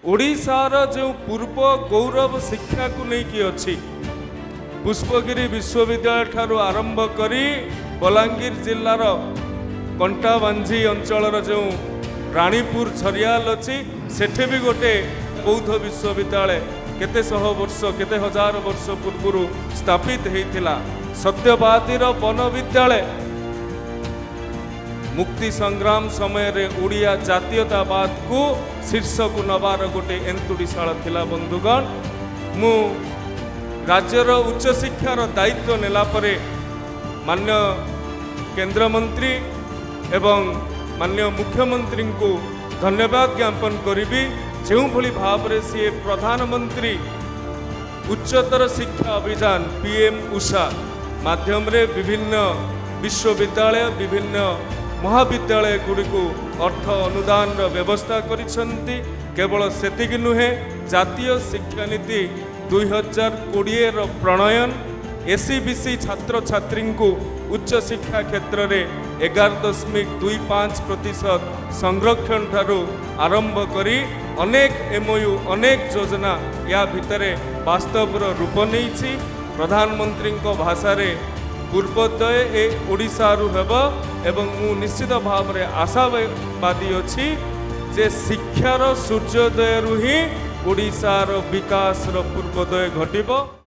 ଓଡ଼ିଶାର ଯେଉଁ ପୂର୍ବ ଗୌରବ ଶିକ୍ଷାକୁ ନେଇକି ଅଛି, ପୁଷ୍ପଗିରି ବିଶ୍ୱବିଦ୍ୟାଳୟ ଠାରୁ ଆରମ୍ଭ କରି ବଲାଙ୍ଗୀର ଜିଲ୍ଲାର କଣ୍ଟାବାଞ୍ଝି ଅଞ୍ଚଳର ଯେଉଁ ରାଣୀପୁର ଝରିଆଲ ଅଛି, ସେଠି ବି ଗୋଟେ ବୌଦ୍ଧ ବିଶ୍ୱବିଦ୍ୟାଳୟ କେତେ ଶହ ବର୍ଷ, କେତେ ହଜାର ବର୍ଷ ପୂର୍ବରୁ ସ୍ଥାପିତ ହେଇଥିଲା। ସତ୍ୟବାଦୀର ବନ ବିଦ୍ୟାଳୟ ମୁକ୍ତି ସଂଗ୍ରାମ ସମୟରେ ଓଡ଼ିଆ ଜାତୀୟତାବାଦକୁ ଶୀର୍ଷକୁ ନେବାର ଗୋଟେ ଏନ୍ତୁଡ଼ିଶାଳ ଥିଲା। ବନ୍ଧୁଗଣ, ମୁଁ ରାଜ୍ୟର ଉଚ୍ଚଶିକ୍ଷାର ଦାୟିତ୍ୱ ନେଲା ପରେ ମାନ୍ୟ କେନ୍ଦ୍ରମନ୍ତ୍ରୀ ଏବଂ ମାନ୍ୟ ମୁଖ୍ୟମନ୍ତ୍ରୀଙ୍କୁ ଧନ୍ୟବାଦ ଜ୍ଞାପନ କରିବି, ଯେଉଁଭଳି ଭାବରେ ସିଏ ପ୍ରଧାନମନ୍ତ୍ରୀ ଉଚ୍ଚତର ଶିକ୍ଷା ଅଭିଯାନ ପିଏମ୍ ଉଷା ମାଧ୍ୟମରେ ବିଭିନ୍ନ ବିଶ୍ୱବିଦ୍ୟାଳୟ, ବିଭିନ୍ନ ମହାବିଦ୍ୟାଳୟ ଗୁଡ଼ିକୁ ଅର୍ଥ ଅନୁଦାନର ବ୍ୟବସ୍ଥା କରିଛନ୍ତି। କେବଳ ସେତିକି ନୁହେଁ, ଜାତୀୟ ଶିକ୍ଷାନୀତି 2020ର ପ୍ରଣୟନ, ଏସ୍ଇବିସି ଛାତ୍ରଛାତ୍ରୀଙ୍କୁ ଉଚ୍ଚଶିକ୍ଷା କ୍ଷେତ୍ରରେ 11.25% ସଂରକ୍ଷଣ ଠାରୁ ଆରମ୍ଭ କରି ଅନେକ ଏମ୍ଓୟୁ, ଅନେକ ଯୋଜନା ୟା ଭିତରେ ବାସ୍ତବର ରୂପ ନେଇଛି। ପ୍ରଧାନମନ୍ତ୍ରୀଙ୍କ ଭାଷାରେ ପୂର୍ବୋଦୟ ଏ ଓଡ଼ିଶାରୁ ହେବ ଏବଂ ମୁଁ ନିଶ୍ଚିତ ଭାବରେ ଆଶାବାଦୀ ଅଛି ଯେ ଶିକ୍ଷାର ସୂର୍ଯ୍ୟୋଦୟରୁ ହିଁ ଓଡ଼ିଶାର ବିକାଶର ପୂର୍ବୋଦୟ ଘଟିବ।